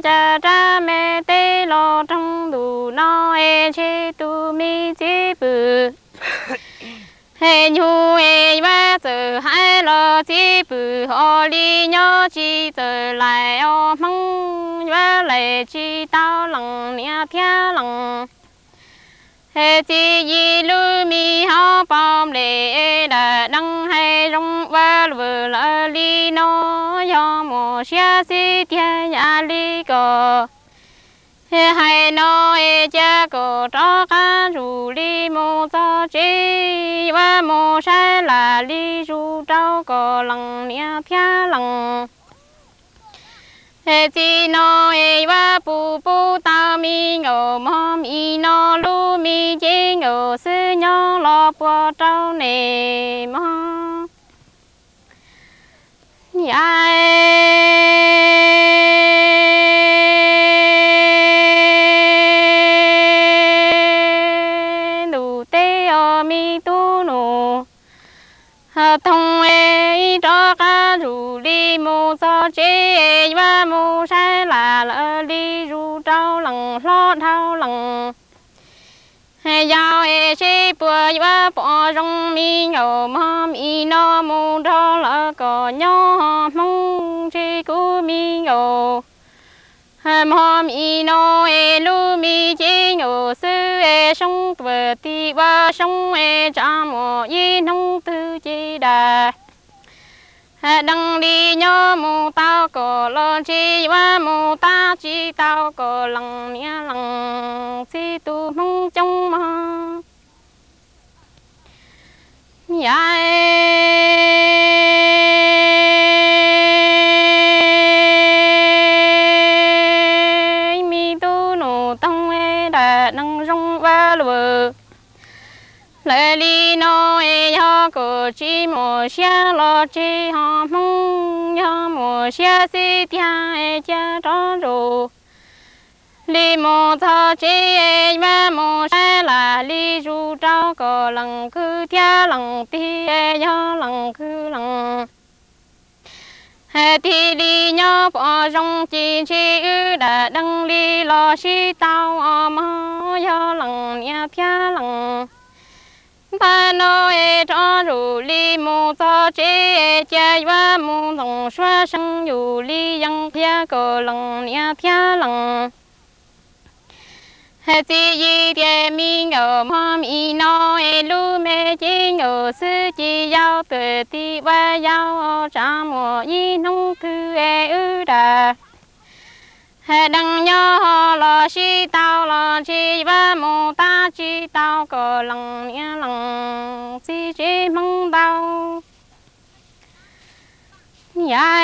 cas rab me teb los roog ntus no es ntshe tus me txiv pwm es nyuj es yuav txawm hais los txiv pwm ho li nyob tsis txawj laim os hmoob yuav laim tsis tau lees niam thiab lees. Es txiv yim lub me ho pom nplej dam dees hais zoo ua luam lawm li no yog mus siab xib tiag yam li kom hais no es cia kom rov qab zus li mus txog tsev yuav mus saib lam li zus rau kom lees niam thiab lees. Es txiv no es yuav pub pub tau me nkaus mog mi no lub me cev nkaus xwb nyob los puas rau ne mog. Yam ntuj teb os me tub nus, Toog es rov qab zus li mus txog tsev yuav mus saib lam lawv li zus rau lees hlob dhau lees. Yog es seb puas yuav pom zoo mi nkaus mog mi no mus nrog lawv kom nyob hmoob tsis kub mi nkaus. Mog mi no es lub me cev nkaus xwb es soob tuam tim ua soob es tsav muaj ib hnub twg ces dam dees li nyob mus tau kom los tsis yuav mus tab tsis tau kom lees niam lees txiv tus hmoob coob mog. Yam me tub nus Toog es dam dees zoo ua luam lawm li no es yog kom tsis muaj siab los tsis ho hmoob yog muaj siab xib tiag es cia rov zus li mus txog tsev yuav mus saib lam li zus rau kom lees kwv thiab lees tij yog lees kwv lees tij li nyob pom zoo ces ntshe wb dam dees li los sib tau os mog yog lees niam thiab lees. Ntawm no es rov zus li mus txog tsev cia yuav mus ntxoov suab seej yus li yees qhia kom lees niam thiab lees. Txiv yim tias mi nkaus mog mi no es lub me cev nkaus xwb ces yog tuam tim ua yau tsav muaj ib hnub twg es wb dam dees nyob ho los sib tau los tsis yuav mus tab tsis tau kom lees niam lees txiv tsev hmoob ntau. Yam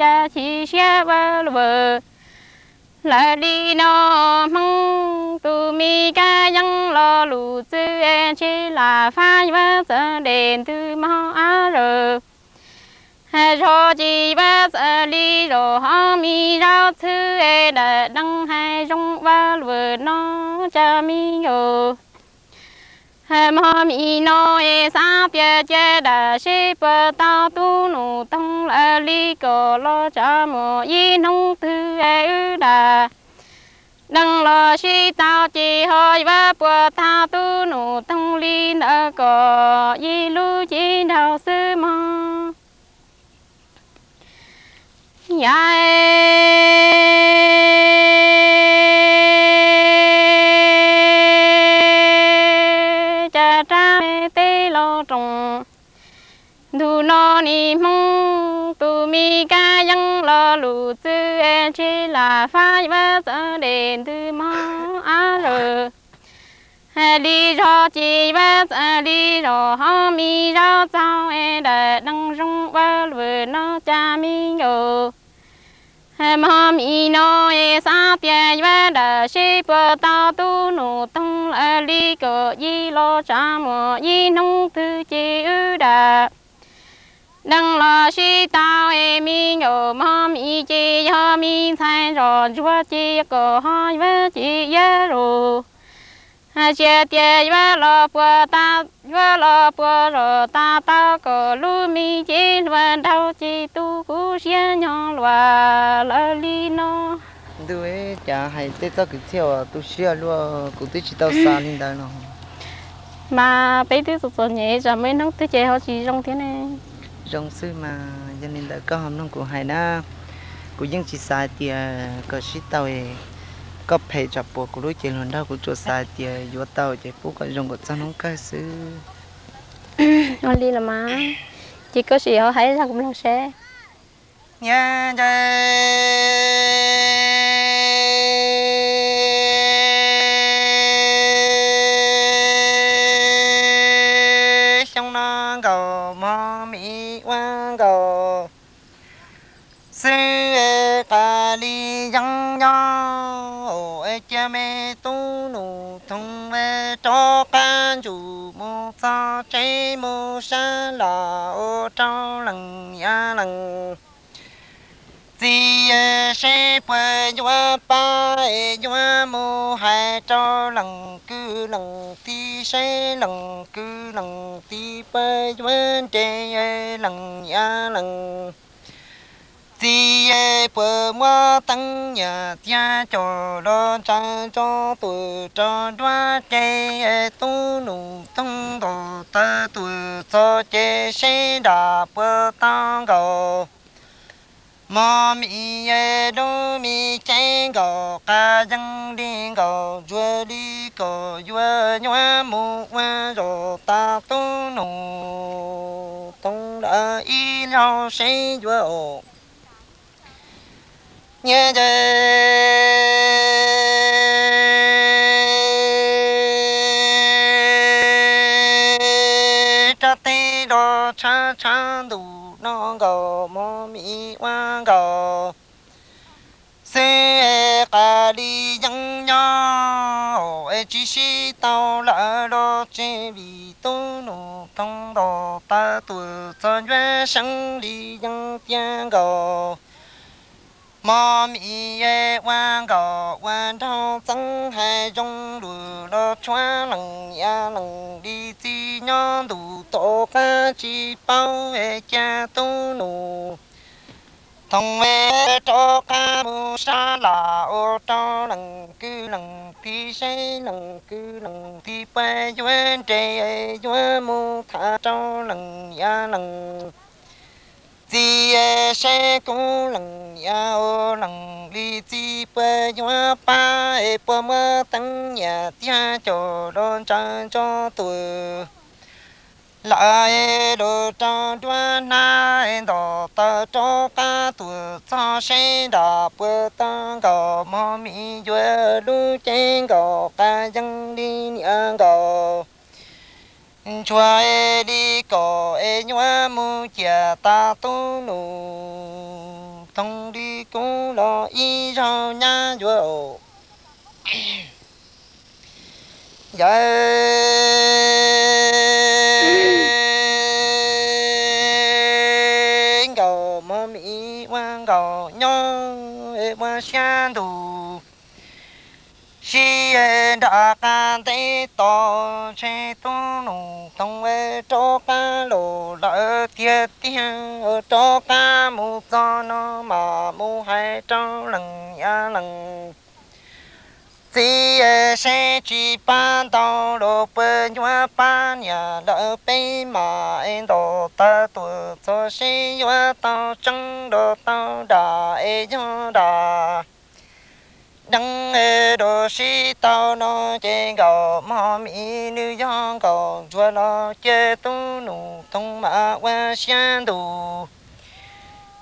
cas chim siab ua luam lawm li no hmoob tus me kab yeeb lo lus txwv es ntshe lam fab yuav txawv dej ntws mog av zawg. Zog ces yuav txawv li zog hov mi zaub txhwb es dam dees hais zoo ua luam no cas mi nkaus. Mog mi no es xav tias cia dam seb puas tau tub nus Toog lawm li kom los tsav muaj ib hnub twg es wb dam dees los sib tau ces ho yuav puas tau tub nus Toog li ntawd kom ib lub cev nraug xwb mog. Yam cas rab me teb los roos, ntu no nim hmoob tus me kab yeeb lo lus txwv es ntshe lam fab yuav txawv dej ntws mog av zawg. Li zog ces yuav txawv li zog hov mi zaub txaug es dam dees zoo ua luam no cas mi nkaus. Mog Mim no es xav tias yuav dam seb puas tau tub Nus Toog lawv li kaum yim los tsav muaj ib hnub twg ces wb dam. Deev los sib tau es me nkauj Mog Mim ces yog me ntxhais zos ntsuag ces kom ho yuav ces iab lus. Tsis tias yuav los puas ta, yuav los puas zos tas tau kom lub me cev hluas nraug ces tu kuv siab nyob luag lawm li no. Ntuj, cas hais tej txoj kwv txhiaj uas tu siab luaj, kuv twb tsis tau xav li ntawd no. Mas peb twb txom txom nyem, tsam muaj ib hnub twg ces ho tsis zoo thiab ne. Zoo xwb mas, yog li ntawd koj ho mloog kuv hais na. Kuv yeej tsis xav hais tias kom sib tau, koj phem tsam puas kuv lub cev hluas nraug, kuv tsuas xav hais tias yuav tau ces pub kom zoo kom txog hnub kawg xwb. Ua li los mas, ces koj sim ho hais zaj kuv mloog seb. Niag nce xyoo no nkaus Mog Mim ua nkaus xwb, qas li yeeb nyob cia me tub Nus Toog rov qab ntsum mus txog tsev mus sab los ua rau leej niam leej txiv seb puas yuav pab es yuav mus hais rau leej kwv leej tij seb leej kwv leej tij puas yuav nres leej niam leej txiv puas muab teeb nyiam tiag coj los ntsaws tso tuaj rau nruab cev tub Nus Toog ntaus taw tuaj txog ces seb nram puas tau nkaus. Mog Mim lub me cev nkaus qas yeeb li nkaus ntsuag li kom yuav nyuaj mus ua zos tas tub Nus Toog lawv ib zaug seb yuav ua nyiaj nce rab teb los tshav tshav ntuj no nkaus Mog Mim ua nkaus xwb, qas li yeeb nyob tsis sib tau lawm los tsev vim tub Nus Toog ntaus taw tuaj txog ncuab seeb li yeeb tiag nkaus. Mog Mim ua nkaus ua nraug txeeb hais zoo lus los tshuav leej niam leej li txiv nyob ntuj tom qab tsis paub es cas tub Nus Toog rov qab mus sab los ua rau leej kwv leej tij seb leej kwv leej tij puas yuav nres yuav mus tham rau leej niam leej txiv seb kuv leej niam ua leej li txiv puas yuav pab es puas muab teeb nyiam tiag coj los ntsaws tso tuaj lawm es los rau nruab hnab es ntaus taw rov qab tuaj txog seb nram puas tau nkaus Mog Mim yuav lub cev nkaus qas yeeb li niam nkaus ntsuag li kom es nyuaj mus ciam tas tub Nus Toog li kuv los ib zaug nyab yuav yawm nkaus Mog Mim ua nkaus nyob es ua siab ntuj sib nram qab ntev tos ntshe tub Nus Toog rov qab los lawm tiag tiag, rov qab mus txog no mas mus hais rau leej niam leej txiv seb tsis pab ntau los puas yuav pab niam lawv peb mas es ntaus taw tuaj txog seb yuav tau tseeb los tau dam es yog dam deev es los sib tau no ces nkaus Mog Mim nws yog nkaus ntsuag los ces tub Nus Toog mas ua siab ntuj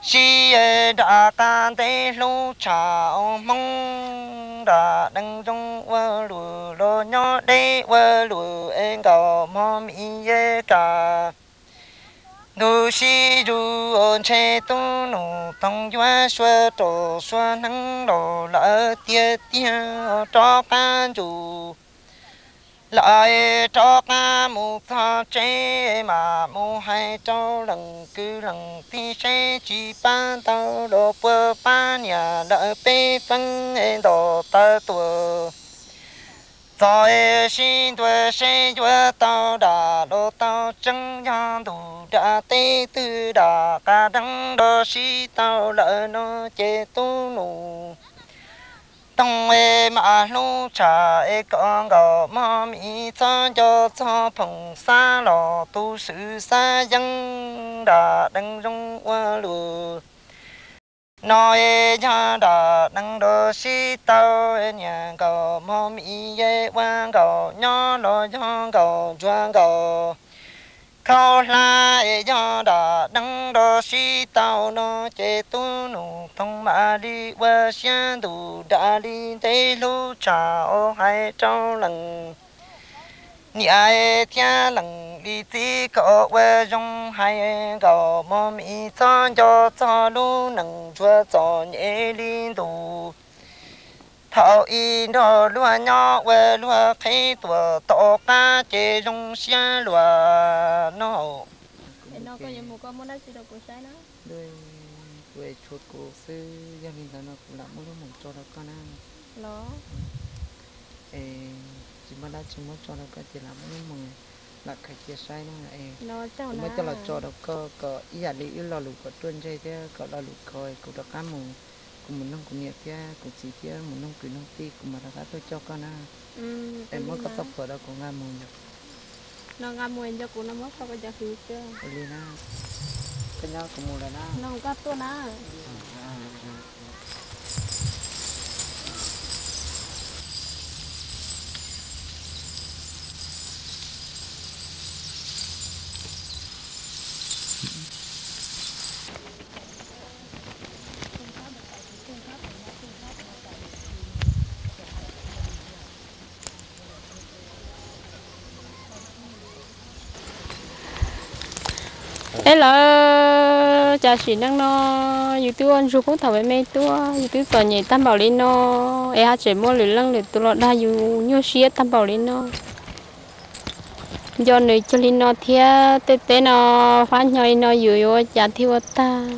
sib nram qab ntev hlub tshaj hmoo nram deev zoo ua luam los nyob deb ua luam es nkaus Mog Mim kam Ntuj sib zuj ntshe tub nus Thoob yuav suav rau suav hneev los lawm tiag tiag rov qab ntsum. Lawv rov qab mus txog tsev mas mus hais rau leej kwv leej tij seb tsis pab ntau los puas pab niam lawv peb feeb nto taw tuaj. Txog sib ntua seb yuav tau dam los tau tseeb, yog ntus dam teb twg dam qab deev rau sib tau lawm no ces tub nus Thoob mam hlub tshaj es kom nkaus mog mi txhob nco txog phoom xab los tu swm xab yeeb dam deev zoo ua luaj. No es yog dam deev rau sib tau niam nkaus mog mi es ua nkaus nyob los yog nkaus ntsuag nkaus khaub hlab es yog dam deev rau sib tau no ces tub nus Thoob mam li ua siab ntuj dam li ntev hlub tshaj os hais rau leej niam thiab leej li txiv kom ua zoo hais nkaus mog mi txhob nco txog lub neej ntsuag txom nyem li ntus. Thaum ub nrog luag nyob ua luag qhev tuaj tom qab ces zoo siab luaj no. Kuv es tshuav kuv xwb, yog li ntawd no kuv lam muab lub moos tso rau koj na. Es tsis muaj dab tsi muab tso rau koj ces lam muab lub moos lam khaws cia saib na. Es kuv muab coj los tso rau koj kom ib yam li wb lo lus kom ruaj ntseg thiab kom lo lus khov kuv rov qab mus, kuv mus noog kuv niam thiab kuv txiv thiab mus noog kwv noog tij kuv mam rov qab tuaj coj koj na. Es muab koj txoj phuam rau kuv nqa mus yom. No nqa mus nco kuv no muab koj cov hws xwb. Ua li na, koj nyob kuv mus lawm na. No koj tuaj na. Es lawv, cas sim neej no yus twb ua ntsuag pub thaum me me tuaj, yus twb txom nyem tag npaum li no, es haj tseem muaj lwm leej lwm tus los dag yus nyuaj siab tag npaum li no. Nco nws cuag li no thiab tej teb no fab nyo li no yus yuav ua cas thiaj ua tag.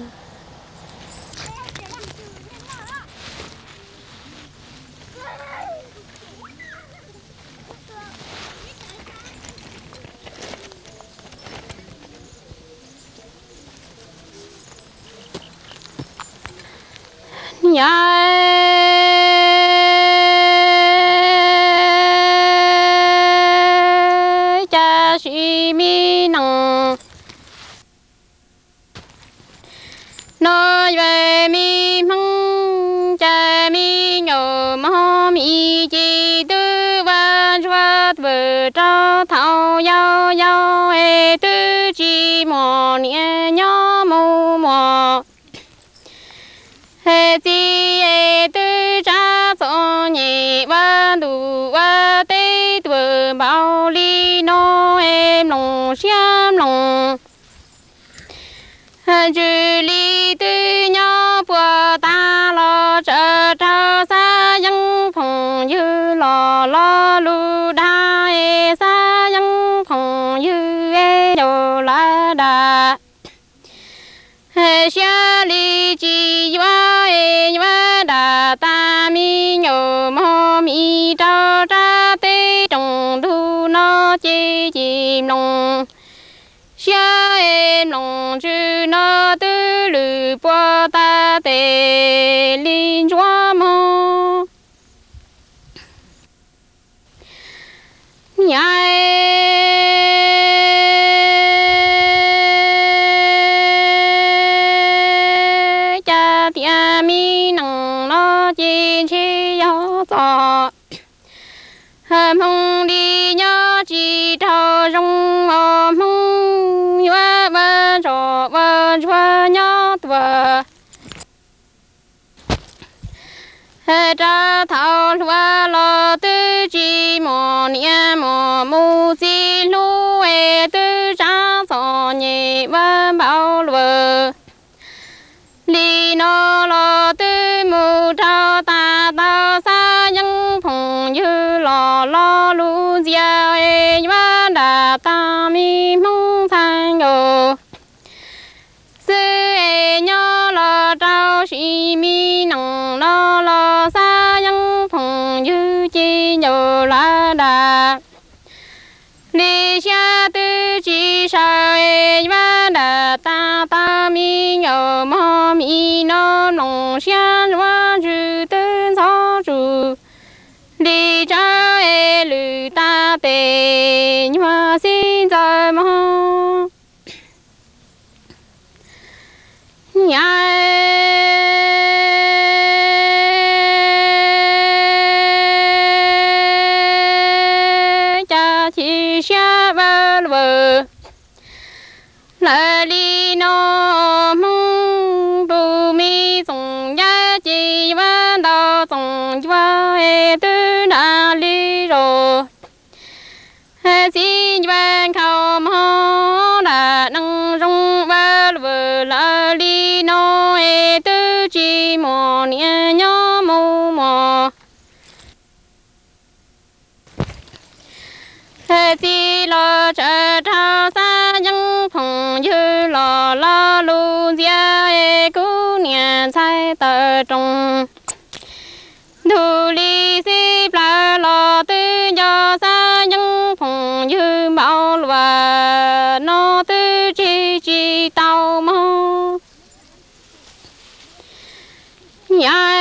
Niam, cas sim me neej no yuav me hmeej, cas me nyuam mog mi ces twb ua ntsuag vwm rau thaum yau yau es twb tsis muaj niam nyob mus muaj txiv es twb tsav txom nyem ua ntuj ua teb tuaj npaum li no es mloog siab mloog. Ntsws li twb nyob puag ta los tsawv rau xab yeeb phooj ywg los lo lus dag es xab yeeb phooj ywg es ncaus lawv dam. Siab li tsis yuav es yuav dam tas me nyuam mog mi rau rab teb rooj ntug no ces ces mloog siab es mloog ntsws no twb lwm puag ta tes li ntsuab mog. Niam, cas tias me neej no ces ntshe yog txoj hmoov li nyob tsis raug zoo os, hmoov yuav ua ntsos ua ntsuag nyob tuaj rau thaum hluas los twb tsis muaj niam muaj mus txiv hlub es twb tsav txom nyem ua ib me nees no los Xab Yeeb Phoom ywg ces ncaws lawv dam li siab twb tsis sawv es yuav dam tag tau me nyuam mog mi no mloog siab ntsuav ntsws twb ntxhov tsum li tsawb es lwm tag tes nyuag xib ntxaws mog. Nyav cas chim siab vaj luam lawm li no, Hmoob tus me Txoov Ncab ces yuav ntau Txoov Ncua es twb nram li zos txiv ncua nkhaus mog, nram nees zoo vaj luam lawm li no es twb tsis muaj niam nyob mus muaj txiv los tsawv rau Xab Yeeb Phoom ywg los lo lus ntxias es kuv niam ntxhais tawm roos. Ntu li xib plawv los twb nco Xab Yeeb Phoom ywg npaum luaj no twb tseg tsis tau mog. Nyav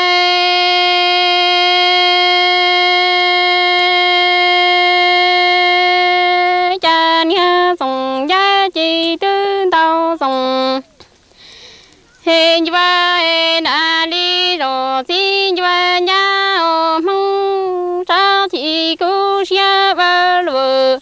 cas niag Txoov Ncab ces twb ntau Txoov Ncua es nram li zos txiv ncua ncab os Hmoob, tsam chim kuv siab vaj luam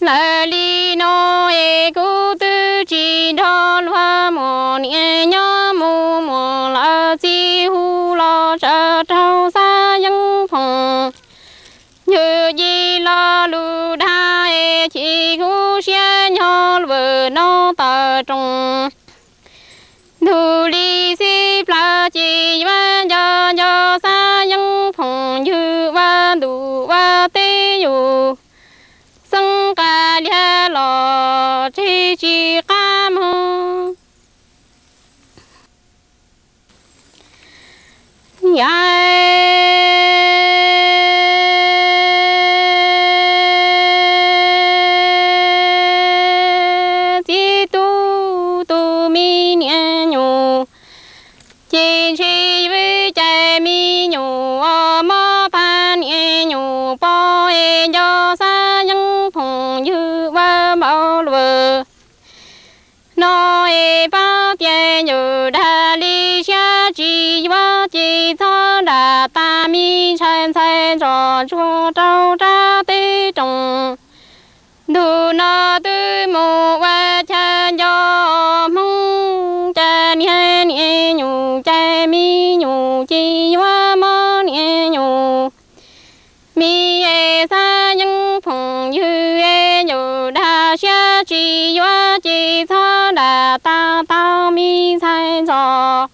lawm li no es kuv twb tsis nrog luag muaj niam nyob mus muaj lawm txiv hu los tsawv rau Xab Yeeb Phoom ywg ces lo lus dag es chim kuv siab nyob luam no tawm roos. Ntu li xib plawv ces yuav nco nco Xab Yeeb Phoom ywg ua ntuj ua teb yus xeeb qa liag los tseg tsis qab mog. Yam txiv tub tus me niam nyuj ces ntshe vwm cais me nyuam os, mob pab niam nyuam pog es nco Xab Yeeb Phoom ywg ua npaum luaj no es paub tias yus dag li siab tsis yuav ces txhob dam tas me ntxhais ntxhais ntxom ntsuag rau rab teb roos. Ntu no twb mus ua cas nco Hmoob, cas niag niam nyuj cais me nyuam ces yuav mob niam nyuam. Me es Xab Yeeb Phoom ywg es yus dag siab tsis yuav ces txhob dam tas tau me ntxhais ntxom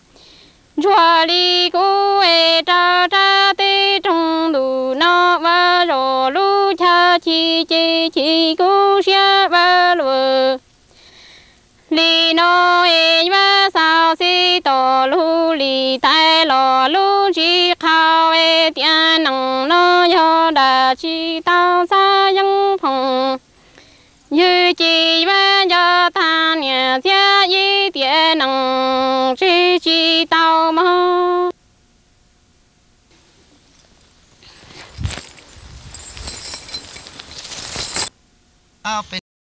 ntsuag li kuv es rau rab teb roos. Ntu no ua zaum lub chaw chim ces chim kuv siab vaj luaj li no es yuav xaus xib tom lub lim tais los lub ntsis qhau es tias nees no yog dam tsis tau Xab Yeeb Phoom ywg ces yuav nco tag niam txiab ib tiam nees tseg tsis tau mog.